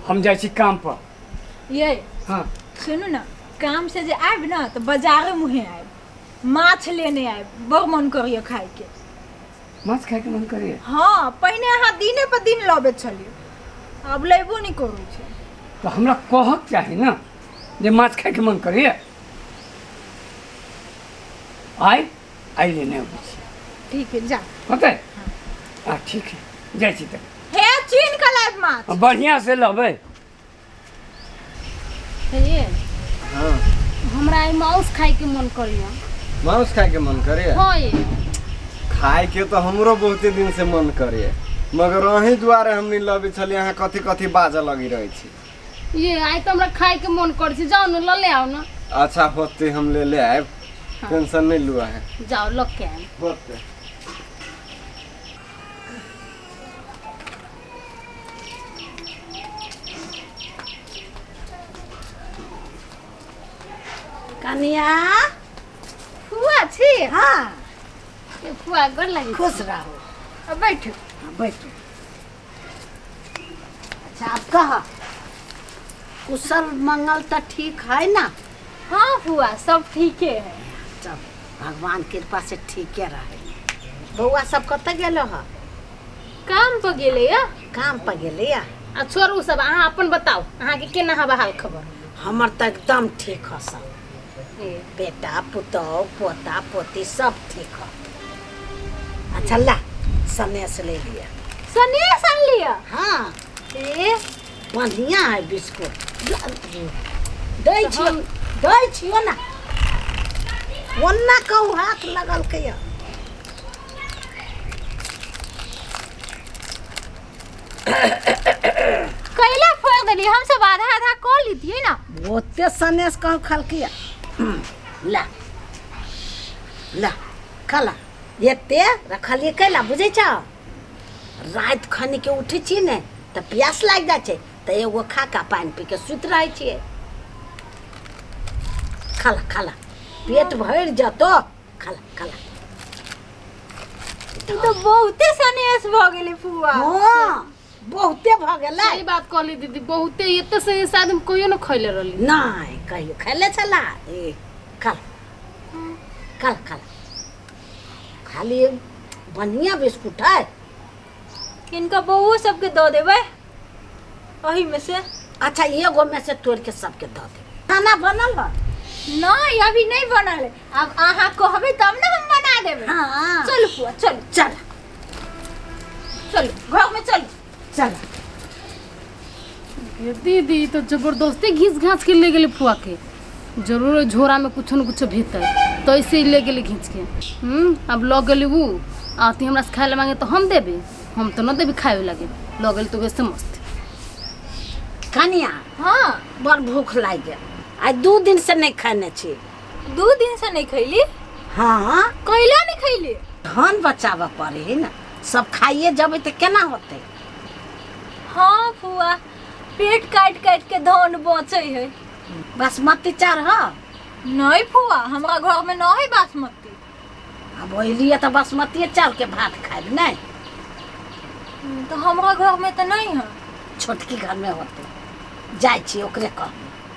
हम जाइ छी काम पर। ये हाँ। सुनू ना, काम से जे आयब ना तो बाजारे मुहे आयब, माछ लेने आयब, बड़ मन करिए खाए के। माछ खाए के मन करिए? हाँ, पहिने अहाँ दिने पर दिन लबे छलिए, अब लेबो नहीं करू छे। तो हमरा कहक चाही ना जे माछ खाए के मन करिए। आइ आइ लेने अबै छी। ठीक है, जा। होतै? हाँ। ठीक है, जाइ छी तऽ। हे चीन के लाइब माछ। बढ़िया से लबै। हे। हाँ। हमरा आई माउस खाए के मन करिया। माउस खाए के मन करे? हाँ ये। खाए के तो हमरो बहुते दिन से मन करे, मगर अहीं दुआरे हम नहीं लबे छलिए, अहाँ कथी कथी बाजऽ लगी रहै छी। ये आई तो हमरा खाए के मन करे छै, जाओ न ल ले आओ न। अच्छा होते, हम ले ले आएब। हाँ। टेंशन नहीं लुआ है। जाओ ल के आएब। होते। कनिया फुआ छी? हाँ। ये फुआ गोर लागे। खुश रहो। अब बैठू। हाँ, बैठू। अच्छा आप कह, कुशल मंगल तो ठीक है ना? हाँ फुआ सब ठीके है। सब भगवान कृपा से ठीके रहे। बउआ सब कतऽ गेलो ह? काम पर गेलै या। काम पर गेलै या। आ छोड़ू सब, अहाँ अपन बताउ, अहाँ के केना हवा हाल खबर? हमर तऽ एकदम ठीक ह सब। ए। बेटा पुतोह पोता पोती सब ठीक ह। अच्छा ला सनेस ले लिया। सनेस आन लिया? हाँ। ए। बढ़िया है बिस्कुट। दै छियो, दै छियो ना। ओन्ना कहू हाथ लगल के या। कैला फोड़ देली, हम सब आधा आधा कऽ लीतियै ना। ओते सनेस कहू खलकी। ला ला खला, एते रखलियै कैला बुझै छौ? राति खनि के उठै छी ने तऽ प्यास लागि जाइ छै, तऽ एगो खा कऽ पानि पी के सुति रहै छियै। खाला खाला, पेट भरि जतो। खाला खाला। ई तऽ बहुते सनेस भऽ गेलै फुआ। हाँ, बहुते भऽ गेलै। सही बात कहली दीदी, बहुते। एते सनेस शायद हम कहियो न खैले रहली। नहि कहियो खैले छला। ए खाला खाला खाला, खाली बढ़िया बिस्कुट है। इनका बउओ सबके दऽ देबै एही में से। अच्छा एगो में से तोड़ के सबके दऽ देबै। खाना बनल है? नहीं अभी नहीं बनल है, अब अहाँ कहबै तब ना हम बना देबै। हाँ। चलू फुआ चलू। चल चलू घर में चलू। चल। ये दीदी तो जबरदस्ती घींच घाँच के ले गेली फुआ के, जरूर झोरा में कुछ न कुछ भीतर तो ऐसे ही ले गेली घींच के। अब लग गेली उ आती हमरा से खाए ला मांगे तो हम देबे, हम तो न देबे खाए लगे। लग गेली तो वैसे मस्त। कनिया। हाँ। बड़ भूख लागि गेल, आइ 2 दिन से नहीं खाने छी। 2 दिन से नहीं खैली? हाँ। कैला नहीं खैली? धन बचाबऽ पड़े है ना, सब खाइए जबे तऽ केना होतै? हाँ फुआ, पेट काटि काटि के धन बचै है। बासमती चाउर ह? नहीं फुआ, हमरा घर में न है बासमती। अब ओहिलिए तऽ बासमती चाउर के भात खाइब नहीं? तो हमरा घर में तो नहीं है। छोटकी घर में होते, जाइ छी ओकरे कह।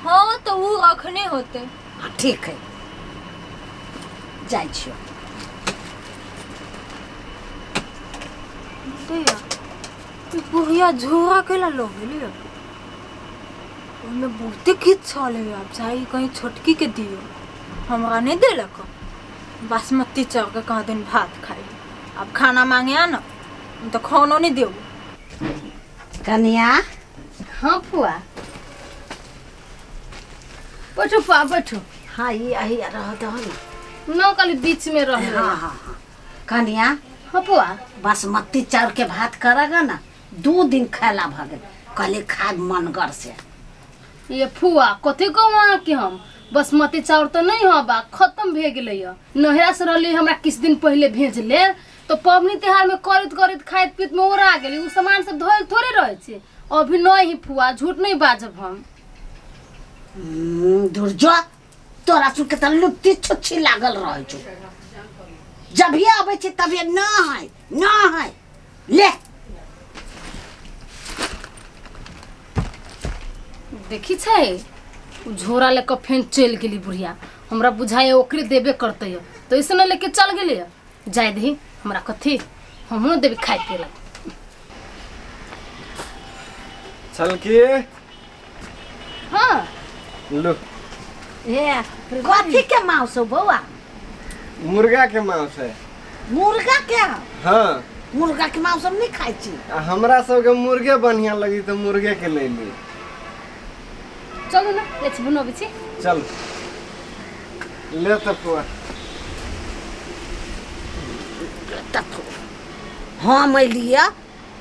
हाँ तो वो रखने होते। हाँ ठीक है, जाइ छी। बुढ़िया झोरा केला लो गेली, ओहिमे बहुते किछु छलै। आब चाही कहीं छोटकी के दियौ, हमरा नहीं देलक। बासमती चाउर के कहाँ दिन भात खाइ, अब खाना मांगे आ न तो खानो नहीं देबो। कनिया। हाँ फुआ बैठो, फुआ बैठो। हाँ ये अही रह दहो ना। न कहली बीच में रह। हाँ हाँ हाँ। कनिया। हाँ फुआ। बासमती चाउर के भात करेगा ना, 2 दिन खाला भऽ गेल, कहली खा मनगर से। ये फुआ कथी कहू अहाँ के, हम बासमती चाउर तो नहीं हो बा, खत्म भे गेलै ह। नहरा से रहली हमरा किछु दिन पहले भेज ले, तो पबनी त्योहार में करैत करैत खाइत पीत में ओरा गेली, उ सामान सब धोल थोड़े रहे छै। अभी नहीं ही फुआ, झूठ नहीं बाजब हम। दुर्जो तोरा सुन के तऽ लुत्ती छुच्छी लागल रहै छौ, जभिए अबै छी तभिए न है न है। ले देखी छै उ झोरा ले कऽ फेन चलि गेली बुढ़िया हमरा बुझाइए ओकरे देबे करतै तऽ ऐसे ने लेके चल गेली जाय दही हमरा कथी हमहूँ देबै खाय पिए ला छलकी हाँ लो हे कथी के मांस हो बौआ मुर्गा के मांस है मुर्गा के हाँ मुर्गा के मांस हम नहीं खाइ छी आ हमरा सबके मुर्गे बढ़िया लगी तो मुर्गे के ले ली चलू ने जाइ छी बनबै छी चल ले तो पुआ तथो हम अलियै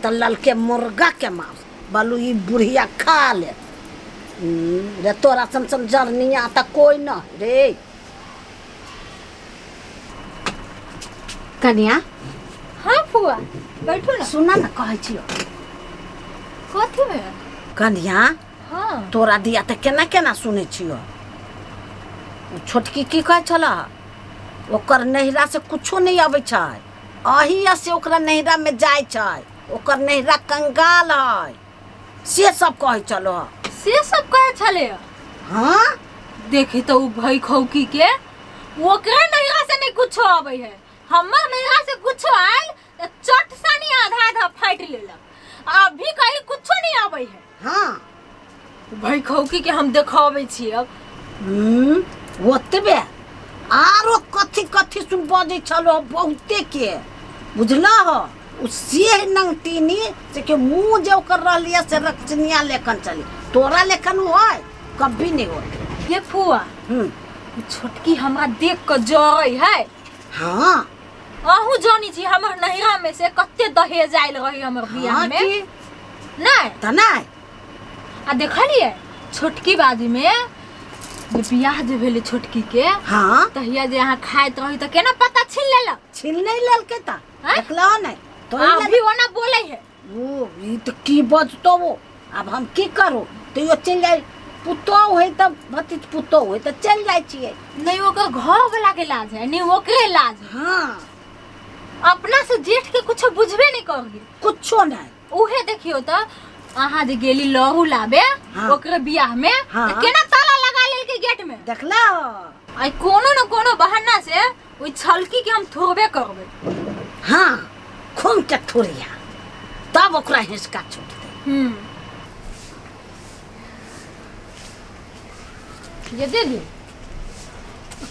तऽ ललके मुर्गा के मांस बोलू ई बुढ़िया खा ले रे तोरा सन सन जरनिया तऽ कोइ न रे कनिया हाँ फुआ बैठू ना सुन न कहै छियौ कथी भेल कनिया हाँ तोरा दिया तऽ केना केना सुनै छियौ ओ छोटकी की कहै छलह ओकर नैहरा से कुछो नहि अबै छै अही से ओकरा नैहरामे जाइ छै ओकर नैहरा कंगाल है से सब कहै छलह से सब कहै छलै हाँ देखी तो उ भई खौकी के ओकरे नैहरा से नहीं कुछो आबै है हमर नैहरा से कुछो आयल त चट सानी आधा आधा फाटि लेलक अभी कहीं कुछो नहीं आबै है हाँ भई खौकी के हम देखाबै छी अब ओतबे आरो कथी कथी सुन बजै छलो बहुते के बुझलह ओ से नंगटीनी से के मुँह जे ओकर रहलियै से रक्षनिया लेखन चली तोरा लेखन ओ है कभी नहीं होत ये फुआ हम्म, उ छोटकी हमरा देख के जरै है हाँ अहूँ जानी छी हमर नैहरा में से कते दहेज आयल रही हमर बियाह हाँ में की नहीं तऽ नहि आ देखलियै छोटकी बाजी में जे बियाह जे भेलै छोटकी के हाँ तहिया जे अहाँ खाइत रही तऽ केना पता छीन लेलक छीन नहि लेलकै तऽ आँय? देखलहो नहि तो अभी ओना बोलै है ओ ई तऽ की बजतो वो आब हम की करू तैयो चलि जाइ पुतोहु है तऽ भतीज पुतोहु है तऽ चलि जाइ छियै नहीं ओकर घर वाला के लाज है नहीं ओकरे लाज है हाँ अपना से जेठ के कुछो बुझबे नहीं करी कुछो नहि उहे देखियो तऽ अहाँ जे गेली लहू लाबे हाँ। ओकरे बियाह में हाँ। तऽ केना ताला लगा लेलकै गेट में देखलहो आई कोनो न कोनो बहाना से ओइ छलकी के हम थोड़बे करबै हाँ खून के थोरिया तब ओकरा हिसका छूटतै हम्म ये दीदी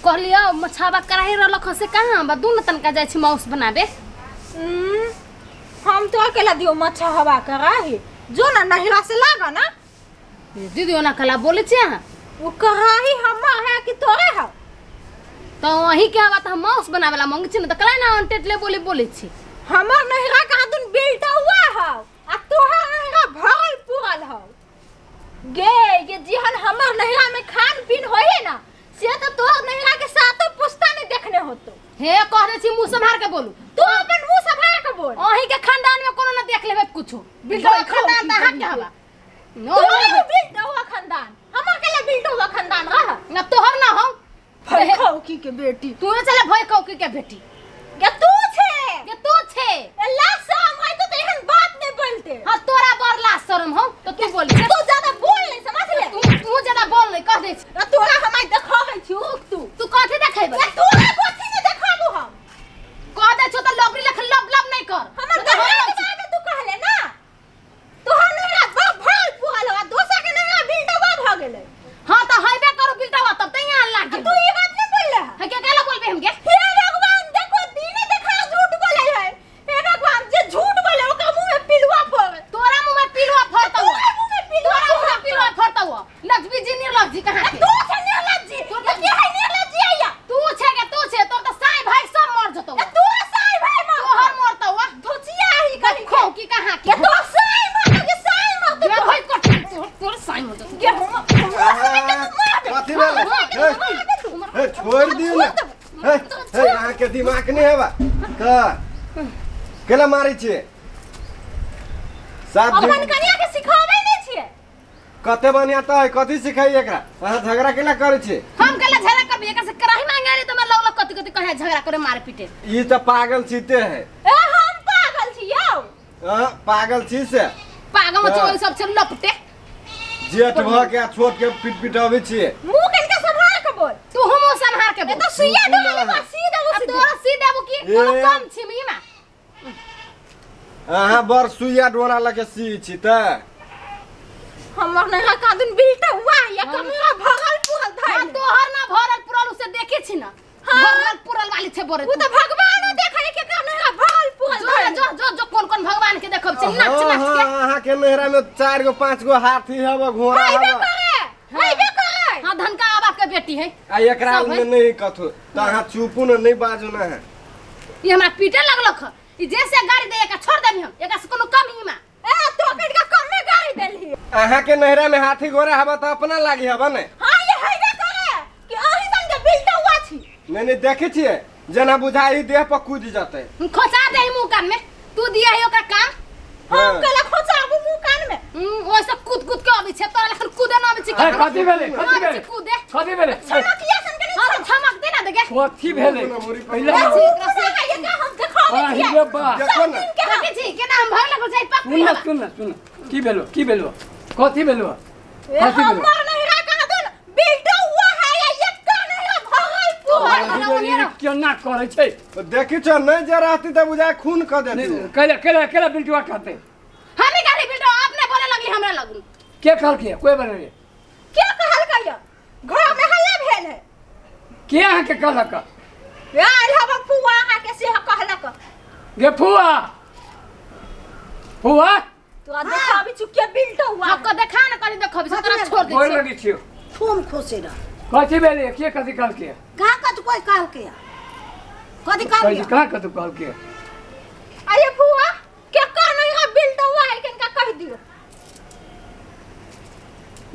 कहलियै मछावा कढ़ाई रहलक हँ से कहाँ बा दू ने तनका जाइ छी माउस बनाबे हम तो अकेला दियो मच्छा हवा कराही जो ना नहिरा से लागा ना ये दीदी ओना कला बोलै छी अहाँ वो कढ़ाही हमर है कि तोरे है तऽ अहीं के हवा तऽ हम माउस बनाबे ला मंगै छी ने तऽ कला ना अनटेटले बोली बोलै छी हमर नहिरा कहाँ दुन बेल्टा हुआ है आ तोहर नहिरा भरल पुरल है गे ये जेहन हमर नहिरा में खान पीन होइए ना से तो तोहर नहिरा के सातो पुश्ता नहीं देखने होतो हे कह दै छी मुँह सम्हार के बोलू तू अपन मुंह संभाल के बोल अहीं के खानदान में कोनो ना देख लेबे कुछो बिल्टवा खानदान तऽ अहाँ के हवा नो तोहर बिल्टा हुआ खानदान हमर के लिए बिल्टा हुआ खानदान रह ना तोहर ना हो फैखौकी के बेटी तू चले भय कौकी के बेटी के तू छे के तू छे अल्लाह शर्म है तो एहन बात नहीं बोलते हाँ तोरा बड़ लाज शरम हो तो तू बोली तू ज्यादा बोल नहीं समझ ले तू तू ज्यादा बोल नहीं कह दे छी। ना तोरा हम आई देखाबै छी रुक तू तू कथी देखेबे ना तोरा कथी नहीं देखाबू हम कह दे छो त लबरी लेखन लब लब नहीं कर हमर तो दहेज हम के बारे में तू कहले ना तोहर नहिरा बड़ भरल पुरल हो आ दोसर के नहिरा बिलटवा भऽ गेलै हां त हैबे करू बिलटवा तब त यहाँ लाग आ तू ई बात नहीं बोलले है के केला बोलबे हमके हे भगवान देखो दिने देखा झूठ बोले है हे भगवान जे झूठ बोले ओकर मुंह में पिलुआ पड़े तोरा मुंह में पिलुआ फरता हुआ तोरा मुंह में पिलुआ तोरा मुंह में पिलुआ फरता हुआ लजबी जी निर्लज्जी कहाँ के तू छे निर्लज्जी तू ये के है निर्लज्जी आया तू छे के तू छे तोर त साई भाई सब मर जतो ए तू साई भाई मार तोहर मरता हुआ धोचिया ही कहीं खो की कहाँ के के तो साई मार के साई मार के भाई कट तोर तोर साई मर जतो के हम हमरा के तू मार दे कथी भेल हे, हे छोड़ दियौ ने हे हे अहाँके दिमाग नहि हेबा का केला मारै छियै साफ अपन दिन कनिया के सिखाबै नहीं छियै कते बढ़िया तऽ है कथी सिखाई एकरा अहाँ झगड़ा केला करै छियै हम केला झगड़ा करबे एकर से कराही मांगे रे त हमरा लगल कथी कथी कहे झगड़ा करे मार पीटे ई तऽ पागल छीते है ए हम पागल छी यौ हाँ पागल छी से पागल हाँ। चोर सब छै लपटे जेठ भ के आ छोट के पिट पिटाबै छियै। मुंह कनका संभाल के बोल। तू हम संहार के ए बोल। तो सुइया दे बा सी देबो। अब तोरा सी देबो की कोनो कम छी मीमा। अहाँ बड़ सुइया डोरा लके सी छी तऽ। हमर नैहरा कादुन बिलटा हुआ या कमरा भरल पुरल हाँ धइल। तोहर ना भरल पुरल उसे देखे छी ना। हाँ। भरल पुरल वाली छे बोरे। उ त भगवानो देखै के कर नैहरा भरल पुरल जो धइल। जो जो जो कौन कौन भगवान के देखब छी नाच नाच के। अहाँ के नैहरा में 4 गो 5 गो हाथी हब घोड़ा हैबे हब करे हैबे करे। हाँ धनका बाप के बेटी है आ एकरा सब में है। नहीं कथो त अहाँ चुपू न नहीं बाजू ना है। ये हमरा पीटे लगलक ह। ई जैसे गाड़ी दे एका छोड़ देबी हम एका से कोनो कम ही मा। ए तो कनका कम में गाड़ी देलही। अहाँ के नैहरा में हाथी घोड़ा हब त अपना लागी हब ने। हां ये हैबे करे कि अही सन के बिलटा हुआ छी। नहीं नहीं देखे छियै जेना बुझाई देह पर कूद जतै। हम खोचा दे मुंह कान में तू दिया है ओकरा काम। हम कला खोचाबू मुंह कान में। ओइसे कूद कूद के अबै छै तोरा लखन कूदे न अबै छै। कथी भेलै कथी भेलै कूदे कथी भेलै? छमकिया सन के हां छमक दे ना देगे। कथी भेलै पहिले हम देखाबै छियै। देखो ना देखे छी केना हम भाग लगल जाइ पक। सुन सुन सुन की भेलो की भेलो कथी भेलो कथी भेलो? हमर नैहरा कादुन बिलटा हुआ है या एक नैहरा भरल पुरल। केना करै छै देखी छ नहीं जे रहती त बुझाय खून क देती। केला केला केला बिलटुआ कहते हमी गाड़ी बिलटुआ अपने बोले लगली हमरा लगू। के कहलकै कोई बने के कहलकै घर में हल्ला भेल है। के अहाँ के कहलक? ए आइल फुआ अहाँ के से कहलक। गे फुआ फुआ तोरा देखाबी चुकिया बिलटा हुआ। हमको देखा ना करी देखबी तोरा छोड़ दे बोल लगी छियो। खूब खुशी रह। कथी भेलै के कथी कहलकै? कहाँ कत कोई कहलकै कथी कहलकै? कहाँ कत कहलकै? अरे फुआ के कर नैहरा बिलटा हुआ है कनका कह दियो।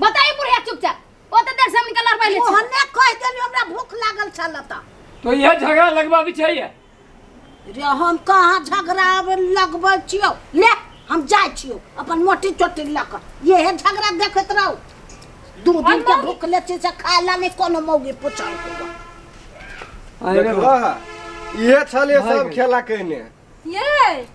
बताई बुढ़िया चुपचाप ओते देर से हम निकल पहिले ओ हन्ने कह देली हमरा भूख लागल छल त। तो यह झगड़ा लगवाबी चाहिए रे। हम कहाँ झगड़ा लगबै छियो ले हम जाइ छियो अपन मोटी चोटी लऽ कऽ इहे झगड़ा देखैत रहू। 2 दिन के भूख ले छी से खाय ला नहीं कोनो मौगी पुछल। देखलो इहे छले सब खेला कइने। ये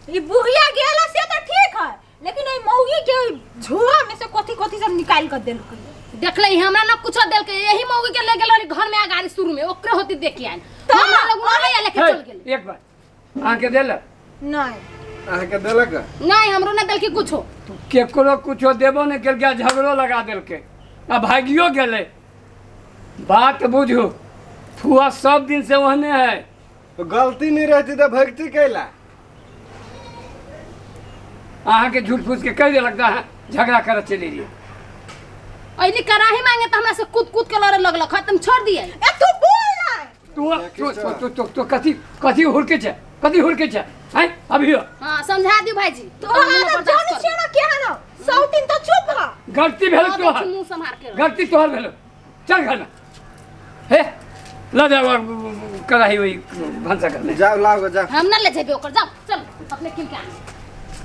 ई बुढ़िया गेला से त ठीक है लेकिन ई मौगी के झोरा में से कथी कथी सब निकाल कर देलकै। देखले हमरा ना कुछो देलकै यही मौगी के ले गेल घर में आ गाड़ी शुरू में ओकरे होती देखि आयल हमरा लग ना लेके चल गेल। एक बार अहाँ के देलक? नहीं अहाँ के देलक? नहीं हमरो ना देलकै कुछो। तू केकरो कुछो देबो ने केलकै झगड़ो लगा देलकै आ भागियो गेलै। बात बुझू फुआ सब दिन से ओहने है। तो गलती नहीं रहती तो भगती कैला? अहाँ के झूठ फूस के कह देलक त झगड़ा कर चली रही। अइली कराही मांगे त हमरा से कूद कूद के लड़े लगलक खत्म छोड़ दिए। ए तू बोल ना तू तू तू तू कथी कथी हुरके छै कथी हुरके छै हैं अभी। हां समझा दियो भाईजी। तो जान छियो ना के हनो 100 दिन तो चुप रह। गलती भेल तोहर मुंह संभार के गलती तोहर भेल चल घर में हे ल जाओ कराही वही भनसा घर में जाओ लाओ जाओ। हम ना ले जेबे ओकर जाओ चल अपने किन के आन।